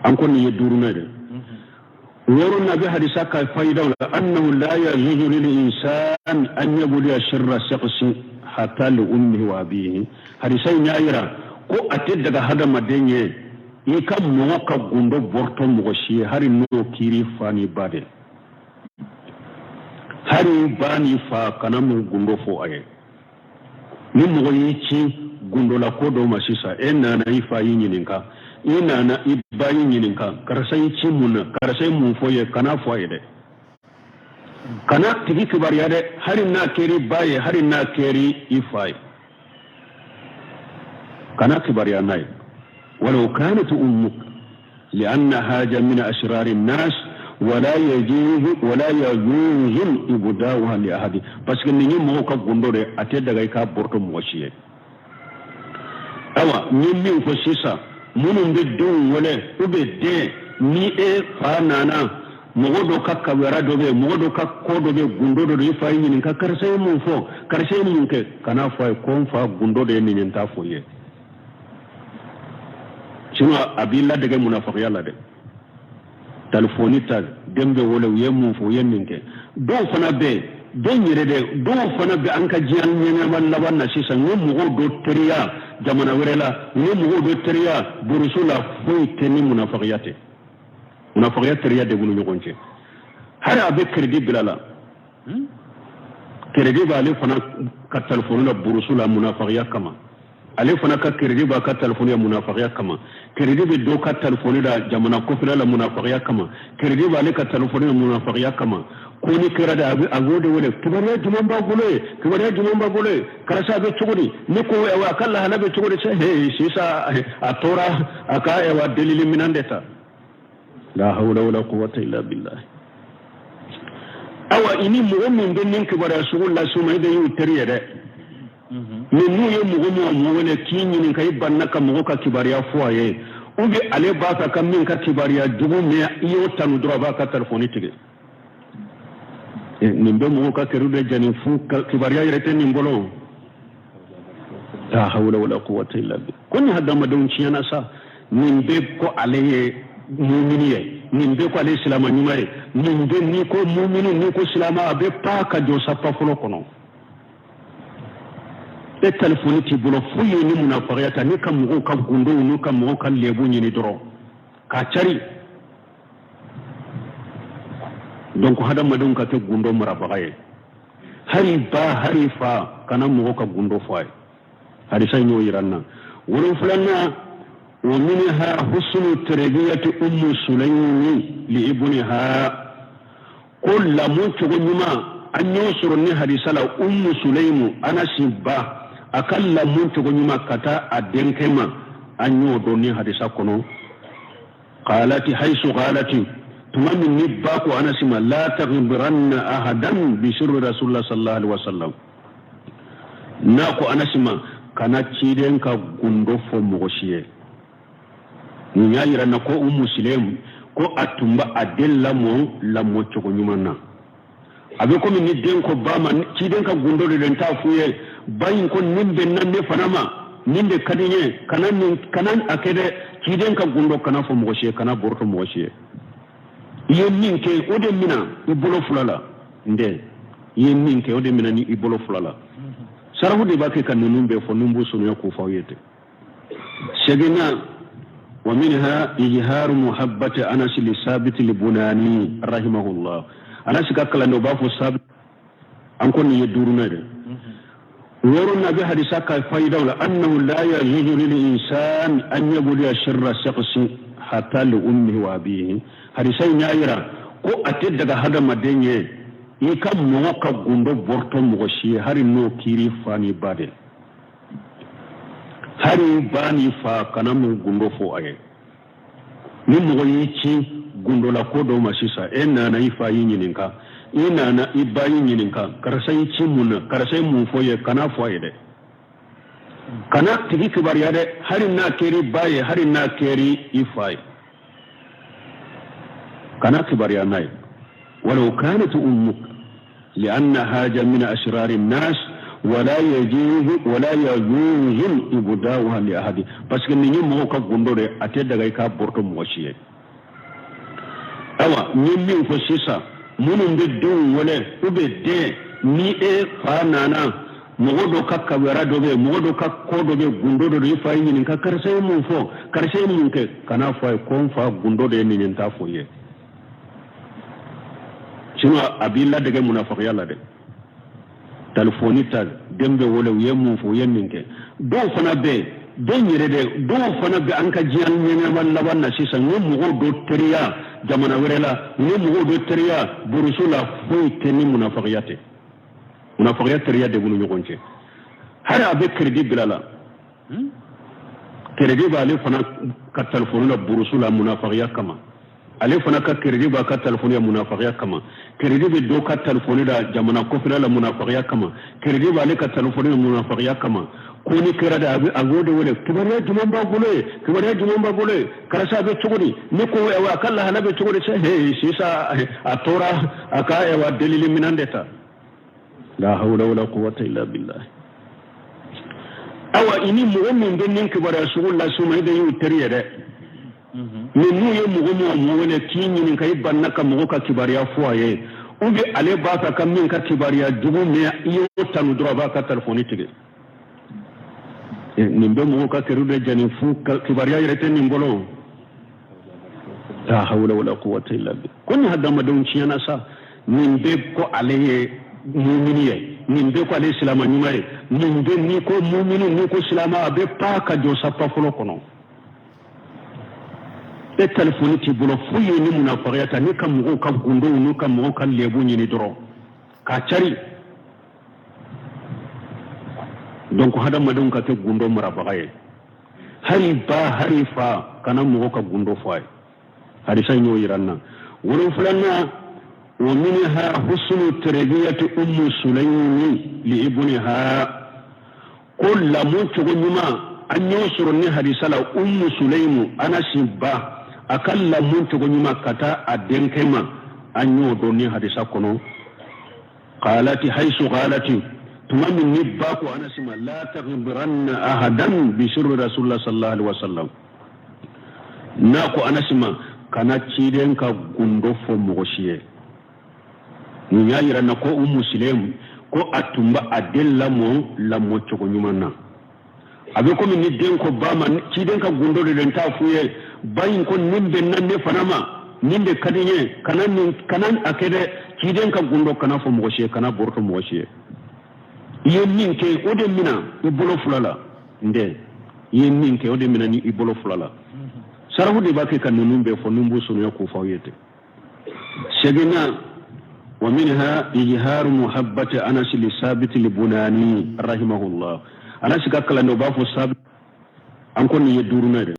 An ko nin ye duurunan ye dɛ. Wɔɔrɔnan bɛ hadisa ka fayidaw la, annahu la yajuzu lil insan an yabdiya sirra shakhsi hatta li ummihi wa abihi. Hadisa in y'a yira ko a tɛ daga hadamaden ye i ka mɔgɔ ka gundo bɔrɔtɔ mɔgɔ si ye, hali n'o kiri fa ni ba de, hali ba ni fa, kana mun gundo fɔ a ye. Ni mɔgɔ y'i ci gundola ko dɔ ma sisan, e nana i fa y'i ɲininka, i nana i ba y'i ɲininka, karisa y'i ci mun na, karisa ye mun fɔ ye, kana fɔ a ye dɛ, kana tigi kibaruya dɛ, hali n'a kɛr'i ba ye, hali n'a kɛr'i i fa ye, kana kibaruya n'a ye, walau kanat ummuk, lianna haja min asrari nnas wala yajuzu wala yajuzu ibda'uha li ahadi, parce que nin ye mɔgɔw ka gundo de, a tɛ daga i k'a bɔrɔtɔ mɔgɔ si ye. Awa, n ye min fɔ sisan, minnu bɛ denw wele u bɛ den ni e fa nana, mɔgɔ dɔ ka kibaruya dɔ bɛ yen, mɔgɔ dɔ ka ko dɔ bɛ yen, gundo dɔ don, i fa y'i ɲininka karisa ye mun fɔ, karisa ye mun kɛ, kana fɔ a ye ko n fa gundo de ye nin ye, n t'a fɔ i ye. Sinon a b'i ladege munafakiya la dɛ. Telefɔni ta, den bɛ wele, u ye mun fɔ, u ye nin kɛ. Dɔw fana bɛ yen, den yɛrɛ dɛ, dɔw fana bɛ an ka diɲɛ ɲɛnama laban na sisan, u ye mɔgɔw dɔ teriya jamana wɛrɛ la, u ye mɔgɔw dɔ teriya burusu la, foyi tɛ ni munafakiya tɛ. Munafakiya teriya de b'u ni ɲɔgɔn cɛ. Hali a bɛ crédit bila la, crédit b'ale fana ka telefɔni la burusu la munafakiya kama, ale fana ka crédit b'a ka telefɔni la munafakiya kama, crédit bɛ dɔ ka telefɔni la jamana kɔfɛla la munafakiya kama, crédit b'ale ka telefɔni la munafakiya kama. Ko ni kɛra de, a bɛ a b'o de wele, kibaruya jumɛn b'a bolo ye, kibaruya jumɛn b'a bolo ye, karisa bɛ cogo di, ne ko ɛwà a ka lahala bɛ cogo di? He, sisan a tora a ka ɛwà delili minɛn de ta. La hawla wala quwwata illa billah. Awa, i ni mɔgɔ min bɛ nin kibaruya sugu las'u ma, e de y'u teri ye dɛ. Ni n'u ye mɔgɔ mɔgɔ wele k'i ɲininka, i banna ka mɔgɔ ka kibaruya fɔ a ye, ou bien ale b'a fɛ ka min ka kibaruya jugu mɛn, i y'o tanu dɔrɔn, a b'a ka telefɔni tigɛ. Nin bɛ mɔgɔw ka kɛrɛ de jani fu, kibaruya yɛrɛ tɛ nin bolo. La hawla wala quwwata illa billah. Ko ni hadamadenw tiɲɛna sa. Nin bɛ ko ale ye mumini ye, nin bɛ ko ale ye silama ɲuman ye, nin bɛ n'i ko mumini, n'i ko silama, a bɛ pa ka jɔ safa fɔlɔ kɔnɔ. E telefɔni t'i bolo, foyi ye ni munafagiya ta, n'i ka mɔgɔw ka gundow n'u ka mɔgɔw ka lebu ɲini dɔrɔn k'a cari. Donc hadamadenw ka kɛ gundo marabaga ye, hali ba, hali fa, kana mɔgɔ ka gundo fɔ a ye. Hadisa in y'o yira n na. Wolonfilanan, wa minha husnu tarbiyati ummu sulaymi li ibniha, ko lamɔ cogo ɲuman an y'o sɔrɔ ni hadisa la. Ummu sulaymu, Anasi ba, a ka lamɔ cogo ɲuman ka taa a denkɛ ma, an y'o dɔn ni hadisa kɔnɔ. Qalati haysu qalati, tuma min ni ba ko Anasi ma, la takhbiranna ahadan bi sirri rasulullah sallallahu alaihi wasallam, n'a ko Anasi ma kana ciden ka gundo fɔ mɔgɔ si ye. Nin y'a yira na ko Umu Sulem ko a tun b'a a den lamɔ lamɔ cogo ɲuman na. A bɛ komi ni den ko ba ma, ciden ka gundo de n t'a f'u ye. Ba in ko nin bɛ na ne fana ma, nin de ka di n ye, kana nin, kana a kɛ dɛ, ciden ka gundo kana fɔ mɔgɔ si ye, kana bɔrɔtɔ mɔgɔ si ye. I ye min kɛ, o de mina i bolo fila la. N den, i ye min kɛ, o de mina ni i bolo fila la. Sarafu de b'a kɛ ka ninnu bɛɛ fɔ, ninnu b'u surunya k'u fɔ aw ye ten. Seginnan, wa minha izharu muhabbati Anas li Sabit li Bunani rahimahullah. Anas ka kalanden, u b'a fɔ Sabit. An ko nin ye duurunan ye dɛ. Wɔɔrɔnan bɛ hadisa ka fayidaw la, annahu la yajuzu lil insan an yabdiya sirra shakhsi hatta li ummihi wa abihi. Hadisa in y'a yira ko a tɛ daga hadamaden ye i ka mɔgɔ ka gundo bɔrɔtɔ mɔgɔ si ye, hali n'o kiri fa ni ba de, hali ba ni fa, kana mun gundo fɔ a ye. Ni mɔgɔ y'i ci gundola ko dɔ ma sisan, e nana i fa y'i ɲininka, i nana i ba y'i ɲininka, karisa y'i ci mun na, karisa ye mun fɔ ye, kana fɔ a ye dɛ, kana tigi kibaruya dɛ, hali n'a kɛr'i ba ye, hali n'a kɛr'i i fa ye, kana kibaruya n'a ye, walau kanat ummuk, lianna haja min asrari nnas wala yajuzu wala yajuzu ibda'uha li ahadi, parce que nin ye mɔgɔw ka gundo de, a tɛ daga i k'a bɔrɔtɔ mɔgɔ si ye. Awa, n ye min fɔ sisan, minnu bɛ denw wele u bɛ den ni e fa nana, mɔgɔ dɔ ka kibaruya dɔ bɛ yen, mɔgɔ dɔ ka ko dɔ bɛ, gundo dɔ don, i fa y'i ɲininka karisa ye mun fɔ, karisa ye mun kɛ, kan'a fɔ a ye ko n fa, gundo de ye nin ye, n t'a fɔ i ye. Sinon a b'i ladege munafakiya la dɛ. Telefɔni ta, den bɛ wele, u ye mun fɔ, u ye min kɛ. Dɔw fana bɛ yen, den yɛrɛ dɛ, dɔw fana bɛ an ka diɲɛ ɲɛnama laban na sisan, n ye mɔgɔw dɔ teriya jamana wɛrɛ la, n ye mɔgɔw dɔ teriya burusu la, foyi tɛ ni munafakiya tɛ. Munafakiya teriya de b'u ni ɲɔgɔn cɛ. Hali a bɛ crédit bila la, crédit b'ale fana ka telefɔni la burusu la munafakiya kama, ale fana ka crédit b'a ka telefɔni la munafakiya kama, crédit bɛ dɔ ka telefɔni la jamana kɔfɛla la munafakiya kama, crédit b'ale ka telefɔni la munafakiya kama. Ko ni kɛra de, a bɛ a b'o de wele, kibaruya jumɛn b'a bolo ye, kibaruya jumɛn b'a bolo ye, karisa bɛ cogo di, ne ko a ka lahala bɛ cogo di? He, sisan a tora a ka delili minɛn de ta. La hawla wala quwwata illa billah. Awa, i ni mɔgɔ min bɛ nin kibaruya sugu las'u ma, e de y'u teri ye dɛ. Mais n'u ye mɔgɔ mɔgɔ wele k'i ɲininka, i banna ka mɔgɔ ka kibaruya fɔ a ye, ou bien ale b'a fɛ ka min ka kibaruya jugu mɛn, i y'o tanu dɔrɔn, a b'a ka telefɔni tigɛ. Nin bɛ mɔgɔw ka crédit de jani fu, kibaruya yɛrɛ tɛ nin bolo. La hawla wala quwwata illa billah. Ko ni hadamadenw tiɲɛna sa, nin bɛ ko ale ye mumini ye, nin bɛ ko ale ye silama ɲuman ye, nin bɛ n'i ko mumini, n'i ko silama, a bɛ pa ka jɔ sapa fɔlɔ kɔnɔ. E telefɔni t'i bolo, foyi ye ni munafagiya ta, n'i ka mɔgɔw ka gundow n'u ka mɔgɔw ka lebu ɲini dɔrɔn k'a cari. Donc hadamadenw ka kɛ gundo marabaga ye. Hali ba, hali fa, kana mɔgɔ ka gundo fɔ a ye. Hadisa in y'o yira n na. Wolonfilanan, wa minha husnu tarbiyati ummu sulaymi li ibniha. Ko lamɔ cogo ɲuman, an y'o sɔrɔ ni hadisa la. Ummu sulaymu, Anasi ba, a ka lamɔ cogo ɲuman ka taa a denkɛ ma, an y'o dɔn ni hadisa kɔnɔ. Qalati haythu qalati, tuma min ni ba ko Anasi ma, la takhbiranna ahadan bi sirri rasulullah sallallahu alaihi wasallam, n'a ko Anasi ma, kana ciden ka gundo fɔ mɔgɔ si ye. Nin y'a yira na ko Umu Sulem, ko a tun b'a a den lamɔ lamɔ cogo ɲuman na. A bɛ komi ni den ko ba ma, ciden ka gundo de n t'a f'u ye. Ba in ko nin bɛ na ne fana ma, nin de ka di n ye, kana nin, kana a kɛ dɛ, ciden ka gundo kana fɔ mɔgɔ si ye, kana bɔrɔtɔ mɔgɔ si ye. I ye min kɛ, o de mina i bolo fila la. N den, i ye min kɛ, o de mina ni i bolo fila la. Sarafu de b'a kɛ ka ninnu bɛɛ fɔ, ninnu b'u surunya k'o fɔ aw ye ten. Seginna, wa minha ijharu muhabbati Anas li Sabit li Bunani rahimahullah. Anas ka kalandenw b'a fɔ Sabit, an ko nin ye duurunan ye dɛ.